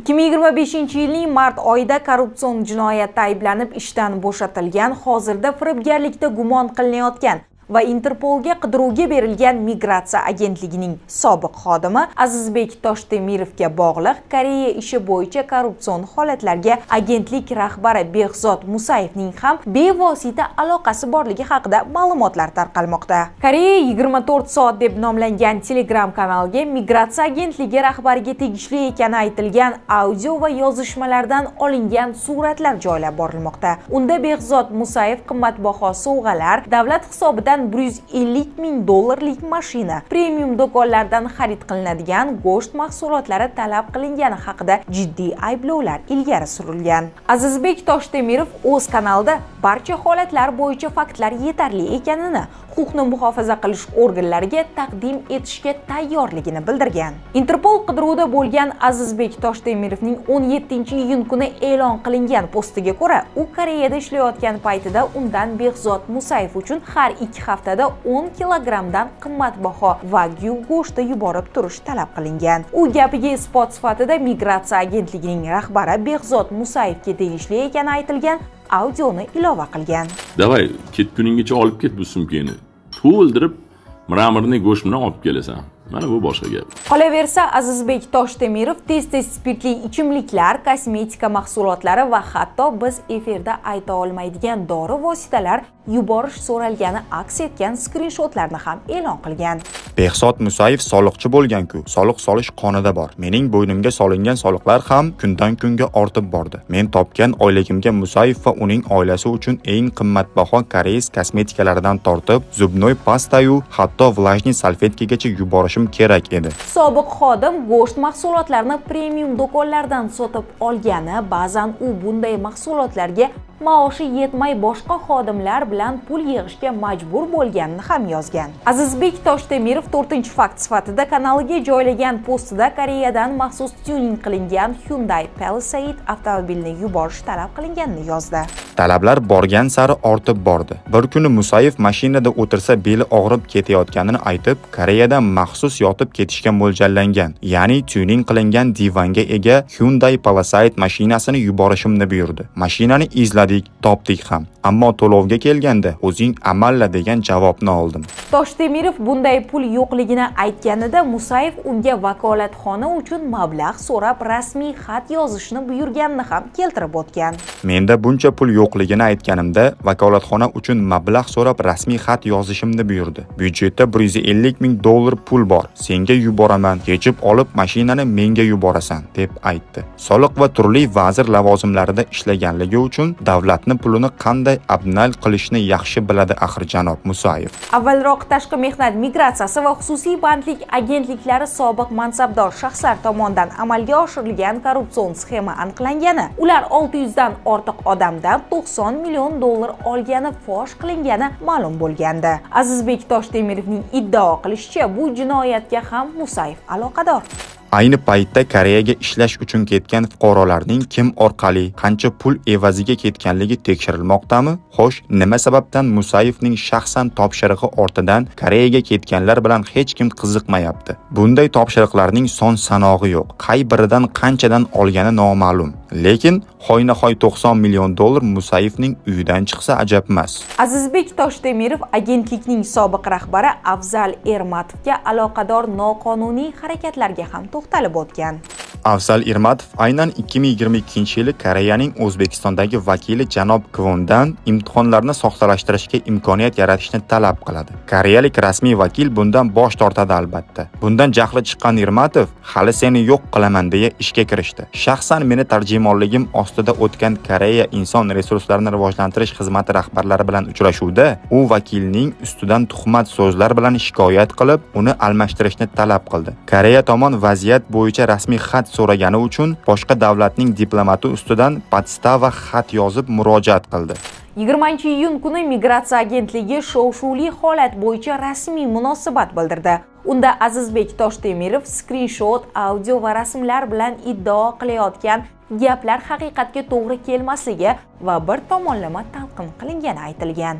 2025-yilning mart oyida korrupsion jinoyatda ayblanib ishdan bo'shatilgan, hozirda firibgarlikda gumon qilinayotgan va Interpolga qidiruvga berilgan migratsiya agentligining sobiq xodimi Azizbek Toshtemirovga bog'liq Koreya ishi bo'yicha korrupsion holatlarga agentlik rahbari Behzod Musayevning ham bevosita aloqasi borligi haqida ma'lumotlar tarqalmoqda. Koreya 24 soat deb nomlangan Telegram kanaliga migratsiya agentligi rahbariga tegishli ekani aytilgan audio va yozishmalardan olingan suratlar joylab borilmoqda. Unda Behzod Musayev qimmatbaho sovg'alar, davlat hisobidan 150 ming dollarlik mashina, premium do'konlardan xarid qilinadigan go'sht mahsulotlari talab qilingani haqida jiddiy ayblovlar ilgari surilgan. Azizbek Toshtemirov o'z kanalida barcha holatlar bo'yicha faktlar yetarli ekanini, huquqni muhofaza qilish organlariga taqdim etishga tayyorligini bildirgan. Interpol qidiruvda bo'lgan Azizbek Toshtemirovning 17-iyun kuni e'lon qilingan postiga ko'ra, u Koreyada ishlayotgan paytida undan Behzod Musayev uchun har 2 haftada 10 kilogrammdan qimmatbaho wagyu go'shti yuborib turish talab qilingan. U gapiga isbot sifatida migratsiya agentligining rahbari Behzod Musayevga tegishli ekani aytilgan audioni ilova qilgan. Давай, ketguninggacha olib ket bu sumkani. To'ldirib мраморный go'sht bilan olib kelasan. Mana bu boshqa gap. Qolaversa, Azizbek Toshtemirov tez-tez spirtli ichimliklar, kosmetika mahsulotlari va hatto biz efirda ayta olmaydigan dori vositalar yuborish so'ralgani aks etgan skrinshotlarni ham e'lon qilgan. Behzod Musayev soliqchi bo'lgan-ku, soliq solish qonida bor. Mening bo'ynimga solingan soliqlar ham kundan kunga ortib bordi. Men topgan oyligimga Musayev va uning oilasi uchun eng qimmatbaho koreys kosmetikalaridan tortib, зубной pastayu hatto влажный salfetkagacha yuborishim kerak edi. Sobiq xodim go'sht mahsulotlarini premium do'konlardan sotib olgani, ba'zan u bunday mahsulotlarga maoshi yetmay boshqa xodimlar bilan pul yig'ishga majbur bo'lganini ham yozgan. Azizbek Toshtemirov 4-fakt sifatida kanaliga joylagan postida Koreyadan maxsus tuning qilingan Hyundai Palisade avtomobilini yuborish talab qilinganini yozdi. Talablar borgan sari ortib bordi. Bir kuni Musayev mashinada o'tirsa beli og'rib ketayotganini aytib, Koreyadan maxsus yotib ketishga mo'ljallangan, ya'ni tuning qilingan divanga ega Hyundai Palisade mashinasini yuborishimni buyurdi. Mashinani izladik, topdik ham. Ammo to'lovga kelganda o'zing amalla degan javobni oldim. Toshtemirov bunday pul yo'qligini aytganida Musayev unga vakolatxona uchun mablag' so'rab rasmiy xat yozishni buyurganini ham keltirib o'tgan. Menda buncha pul yo'qligini aytganimda vakolatxona uchun mablag' so'rab rasmiy xat yozishimni buyurdi. Byudjetda 150 ming dollar pul bor. Senga yuboraman, yechib olib mashinani menga yuborasan, deb aytdi. Soliq va turli vazir lavozimlarida ishlaganligi uchun davlatni pulini qanday abnal qilishni yaxshi biladi axir janob Musayev. Avvalroq Tashqi mehnat migratsiyasi va xususiy bandlik agentliklari sobiq mansabdor shaxslar tomonidan amalga oshirilgan korrupsion sxema aniqlangani, ular 600 dan ortiq odamdan 90 million dollar olgani fosh qilingani ma'lum bo'lgandi. Azizbek Toshtemirovning iddao qilishicha, bu jinoyatga ham Musayev aloqador. Ayni paytda Koreyaga ishlash uchun ketgan fuqarolarning kim orqali, qancha pul evaziga ketganligi tekshirilmoqdami? Xo'sh, nima sababdan Musayevning shaxsan topshirig'i ortidan Koreyaga ketganlar bilan hech kim qiziqmayapti? Bunday topshiriqlarning son sanog'i yo'q. Qay biridan qanchadan olgani noma'lum. Lekin hoynahoy 90 million dollar Musayevning uyidan chiqsa ajab emas. Azizbek Toshtemirov agentlikning sobiq rahbari Afzal Ermatovga aloqador noqonuniy harakatlarga ham to'xtalib o'tgan. Afzal Ermatov aynan 2022-yili Koreyaning O'zbekistondagi vakili janob Kvondan imtihonlarni soxtalashtirishga imkoniyat yaratishni talab qiladi. Koreyalik rasmiy vakil bundan bosh tortadi albatta. Bundan jahli chiqqan Ermatov hali seni yo'q qilaman deya ishga kirishdi. Shaxsan meni tarjimonligim ostida o'tgan Koreya inson resurslarini rivojlantirish xizmati rahbarlari bilan uchrashuvda u vakilning ustidan tuhmat so'zlar bilan shikoyat qilib, uni almashtirishni talab qildi. Koreya tomon vaziyat bo'yicha rasmiy xat so'ragani uchun boshqa davlatning diplomati ustidan podstava xat yozib murojaat qildi. 20-iyun kuni migratsiya agentligi shov-shuvli holat bo'yicha rasmiy munosabat bildirdi. Unda Azizbek Toshtemirov skrinshot, audio va rasmlar bilan iddao qilayotgan gaplar haqiqatga to'g'ri kelmasligi va bir tomonlama talqin qilingani aytilgan.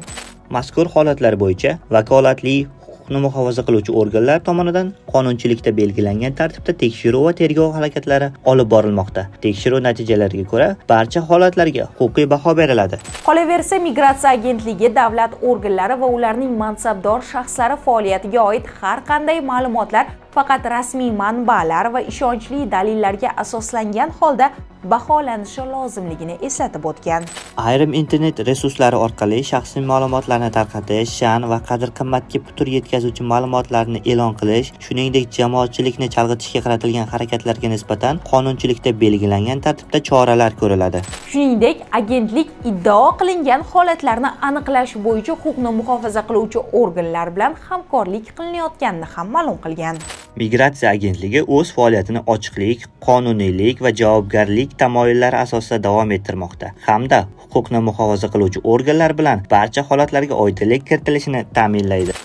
Mazkur holatlar bo'yicha vakolatli huquqni Huquqni muhofaza qiluvchi organlar tomonidan qonunchilikda belgilangan tartibda tekshiruv va tergov harakatlari olib borilmoqda. Tekshiruv natijalariga ko'ra barcha holatlarga huquqiy baho beriladi. Qolaversa, migratsiya agentligi davlat organlari va ularning mansabdor shaxslari faoliyatiga oid har qanday ma'lumotlar faqat rasmiy manbalar va ishonchli dalillarga asoslangan holda baholanishi lozimligini eslatib o'tgan. Ayrim internet resurslari orqali shaxsiy ma'lumotlarni tarqatish, sha'n va qadr-qimmatga putur yetkazuvchi ma'lumotlarni e'lon qilish, shuningdek jamoatchilikni chalg'itishga qaratilgan harakatlarga nisbatan qonunchilikda belgilangan tartibda choralar ko'riladi. Shuningdek, agentlik iddao qilingan holatlarni aniqlash bo'yicha huquqni muhofaza qiluvchi organlar bilan hamkorlik qilinayotganini ham ma'lum qilgan. Migratsiya agentligi o'z faoliyatini ochiqlik, qonuniylik va javobgarlik tamoyillari asosida davom ettirmoqda hamda huquqni muhofaza qiluvchi organlar bilan barcha holatlarga oydinlik kiritilishini ta'minlaydi.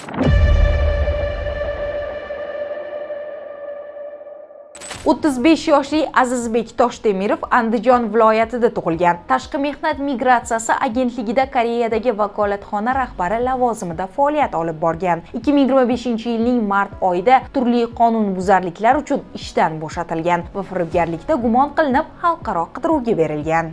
35 yoshli Azizbek Toshtemirov Andijon viloyatida tug'ilgan. Tashqi mehnat migratsiyasi agentligida Koreyadagi vakolatxona rahbari lavozimida faoliyat olib borgan. 2025-yilning mart oyida turli qonunbuzarliklar uchun ishdan bo'shatilgan va firibgarlikda gumon qilinib xalqaro qidiruvga berilgan.